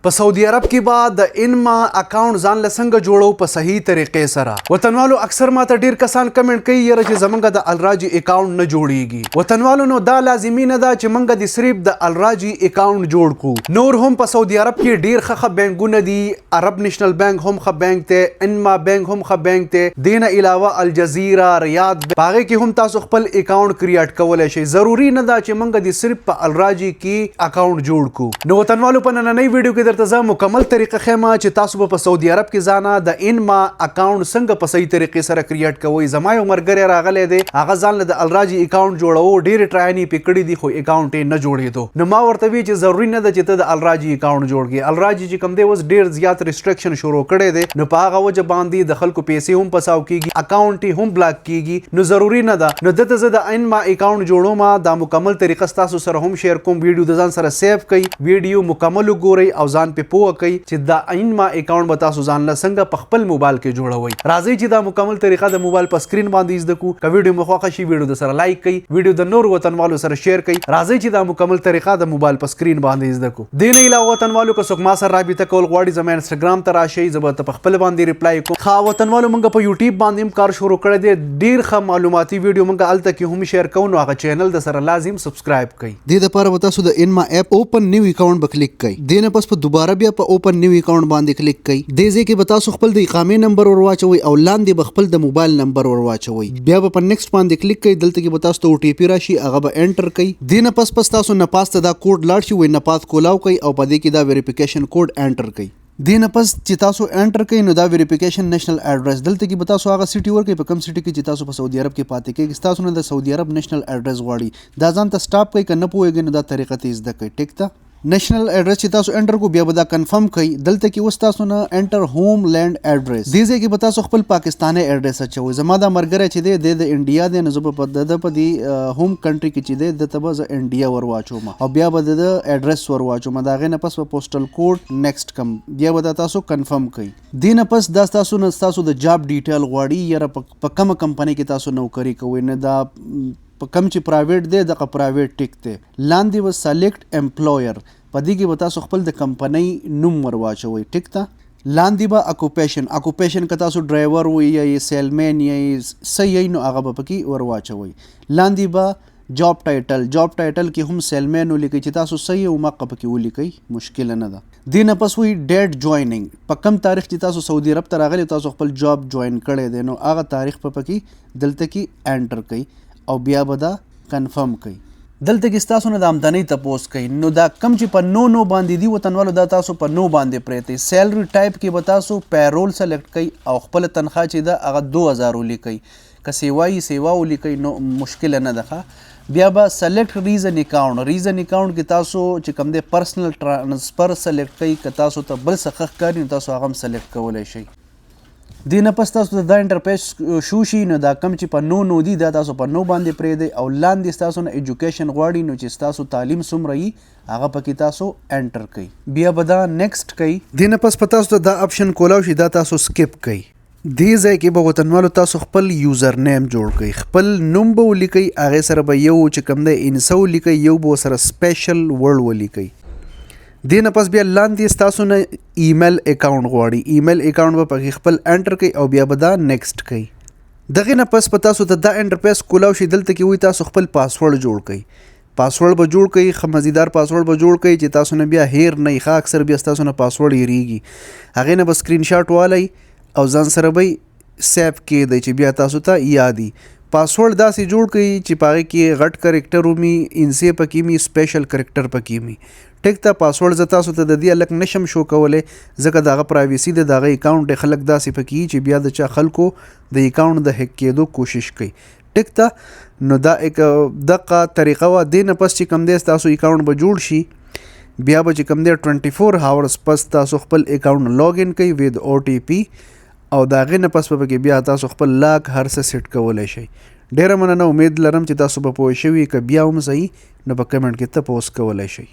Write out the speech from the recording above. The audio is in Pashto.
په سعودي عرب کې به د انما اکاونټ ځان له څنګه جوړو په صحیح طریقې سره؟ وطنوالو، اکثر ماته ډیر کسان کمنټ کوي یره چې زمونږ د الراجي اکاونټ نه جوړیږي. وطنوالو، نو دا لازمي نه ده چې مونږ د صرف د الراجي اکاونټ جوړ کو. نور هم په سعودي عرب کې ډیر ښه ښه بانکونه دي. عرب نېشنل بانک هم ښه بانک دی، انما بانک هم ښه بانک دی. دینه علاوه الجزیره، ریاض، هغه کې هم تاسو خپل اکاونټ کریټ کولای شئ. ضروری نه ده چې مونږ د صرف په الراجي کې اکاونټ جوړ کو. نو وطنوالو، په نننۍ ویډیو کې درته زه مکمل طریقه ښیم چې تاسو به په سعودي عرب کې ځانه د انما اکاونټ څنګه په صحیح طریقې سره کریټ کوئ. زما یو مرګری راغلی دی، هغه ځان له د الراجي اکاونټ جوړو، ډېرې ټرایانې پې کړې دي خو اکاونټ یې نه جوړېدو. نو ما ورته وی چې ضروري نه ده چې ته د الراجي اکاونټ جوړ کړې. الراجي چې کوم دی، اوس ډېر زیات ریسټریکشن شروع کړی دی، نو په هغه وجه باندې د خلکو پیسې هم پساو کیږي، اکاونټ یې هم بلاک کیږي، نو ضروري نه ده. نو دته زه د انما اکاونټ جوړوم، دا مکمل طریقه تاسو سره هم شیر کوم. ویډیو د ځان سره سیو کړئ، ویډیو مکمل وګورئ او ځان په پوه کړئ چې دا انما اکاونټ به تاسو ځان له څنګه په خپل موبایل کې جوړوئ. راځئ چې دا مکمل طریقه د موبایل په سکرین باندې زده کو. که ویډیو مو خوښه شي، ویډیو د سره لایک کړئ، ویډیو د نور وطنوالو سره شیر کړئ. راځئ چې دا مکمل طریقه د موبایل په سکرین باندې زده کو. دین علاوه وطنوالو، که څوک ما سره رابطه کول غواړي، زما انستګرام ته راشئ، زه به ته په خپل باندې ریپلای کوم. ښه وطنوالو، موږ په یوټیوب باندې هم کار شروع کړی دی. ډیر ښه معلوماتي ویډیو موږ هلته کې هم شیر کوو، نو هغه چینل د سره لازم سبسکرایب کړئ. دې د پاره به تاسو د انما اپ اوپن نیو اکاونټ به کلیک کړئ. دې نه پس په دوباره بیا په اوپن نیو اکاونټ باندې کلیک کړئ. دې ځای کې به تاسو خپل د اقامې نمبر ورواچوئ او لاندې به خپل د موبایل نمبر ورواچوئ. بیا به په نیکسټ باندې کلیک کړئ. دلته کې به تاسو ته او ټي پی راشي، هغه به انټر کړئ. دې نه پس پس تاسو نپاس ته دا کوډ لاړ شي، وای نپاس کولاو کړئ او په دې کې دا ویریفیکیشن کوډ انټر کړئ. دې نه پس چې تاسو انټر کړئ، نو دا ویریفیکیشن نېشنل اډرس، دلته کې به تاسو هغه سیټي ورکړئ په کوم سیټي کې چې تاسو په سعودي عرب کې پاتې کېږئ. تاسو نه د سعودي عرب نېشنل اډرس غواړي. دا ځان ته سټاپ کړئ، که نه پوهېږئ نو دا طریقه ته زده کړئ. ټیک ده؟ نېشنل اډرس چې تاسو انټر کو، بیا به دا کنفرم کړئ. دلته کې اوس تاسو نه انټر هوم لینډ اډرس، دې ځای کې به تاسو خپل پاکستاني اډرس اچوئ. زما دا مرګری چې دی، دی د انډیا دی، نو زه به په د په دې هوم کنټري کې چې دی، ده ته به زه انډیا ورواچوم او بیا به د اډرس ورواچوم. د هغې نه پس به پوسټل کوډ نیکسټ کم، بیا به دا تاسو کنفرم کړئ. دې نه پس دا تاسو نه تاسو د جاب ډیټیل غواړي، یاره په کومه کمپنۍ کې تاسو نوکري کوئ. نه دا په کم چې پرایویټ دی، دغه پرایویټ ټیک دی. لاندې به سلیکټ امپلویر، په دې کې به تاسو خپل د کمپنۍ نوم ورواچوئ. ټیک ده؟ لاندې به اکوپیشن، اکوپیشن که تاسو ډرایور وئ یا یې سیلمین یا یې څه یئ، نو هغه به پکې ورواچوئ. لاندې به جاب ټایټل، جاب ټایټل کې هم سیلمین ولیکئ. چې تاسو څه یې هماغه پکې ولیکئ، مشکله نه ده. دې نه پس وایي ډیټ جوینینګ، په کم تاریخ چې تاسو سعودي عرب ته راغلي، تاسو خپل جاب جوین کړی دی، نو هغه تاریخ په پکې دلته کې انټر کړئ او بیا به دا کنفرم کړئ. دلته کې ستاسو نه د آمدنۍ تپوس کوي، نو دا کم چې په نو نو باندې دي وطنوالو، دا تاسو په نو باندې پرېږدئ. سیلري ټایپ کې به تاسو پیرول سلیکټ کړئ او خپله تنخوا چې ده هغه 2000 ولیکئ. که سیوا یي، سیوا ولیکئ، نو مشکله نه ده. ښه، بیا به سلیکټ ریزن اکاونټ، ریزن اکاونټ کې تاسو چې کوم دی پرسنل ټرانسفر سلیکټ کړئ. که تاسو ته بل څه ښه ښکاري، نو تاسو هغه هم سلیکټ کولی شئ. دې نه پس تاسو ته دا انټرفیس شو شي، نو دا کم چې په نو نو دي، دا تاسو په نو باندې پرېږدئ او لاندې ستاسو نه ایجوکیشن غواړي، نو چې ستاسو تعلیم څومره یي، هغه پکې تاسو انټر کړئ، بیا به دا نیکسټ کړئ. دې نه پس په تاسو ته دا اپشن کولاو شي، دا تاسو سکیپ کړئ. دې ځای کې به وطنوالو تاسو خپل یوزر نیم جوړ کړئ. خپل نوم به ولیکئ، هغې سره به یو چې کوم دی انسه ولیکئ، یو به سره سپیشل ورډ ولیکئ. دې نه پس بیا لاندې ستاسو نه ایمیل اکاونټ غواړي. ایمیل اکاونټ به پکې خپل انټر کړئ او بیا به دا نیکسټ کړئ. دغې نه پس په تاسو ته دا انټرفیس کولاو شي. دلته کې وایي تاسو خپل پاسورډ جوړ کړئ. پاسورډ به جوړ کړئ، ښه مزیدار پاسورډ به جوړ کړئ چې تاسو نه بیا هیر نه. ښه، اکثر بیا ستاسو نه پاسورډ هیریږي. هغې نه به سکرین شاټ والئ او ځان سره به سیف کېږدئ چې بیا تاسو ته یادي. پاسورډ داسې جوړ کړئ چې په هغې کې غټ کرکټر ومي، انسې پکې مي، سپیشل کرکټر پکې مي. ټیک ته؟ پاسورډ زه تاسو ته د دې الک نشم شو کولی، ځکه د هغه پرایویسي ده، د هغه اکاونټ دی. خلک داسې پکې چې بیا د چا خلکو د اکاونټ د هک کېدو کوشش کوي. ټیک ته؟ نو دا یک دقه طریقه وه. دې نه پس چې کوم دی ستاسو اکاونټ به جوړ شي، بیا به چې کوم دی 24 هاورز پس تاسو خپل اکاونټ لاګ ان کوئ وید او ټي پي او د هغې نه پس به پکې بیا تاسو خپل لاک هر څه سیټ کولی شئ. ډېره مننه، امید لرم چې تاسو به پوه شوي. که بیا هم صحیح، نو په کمنټ کې تپوس کولی شئ.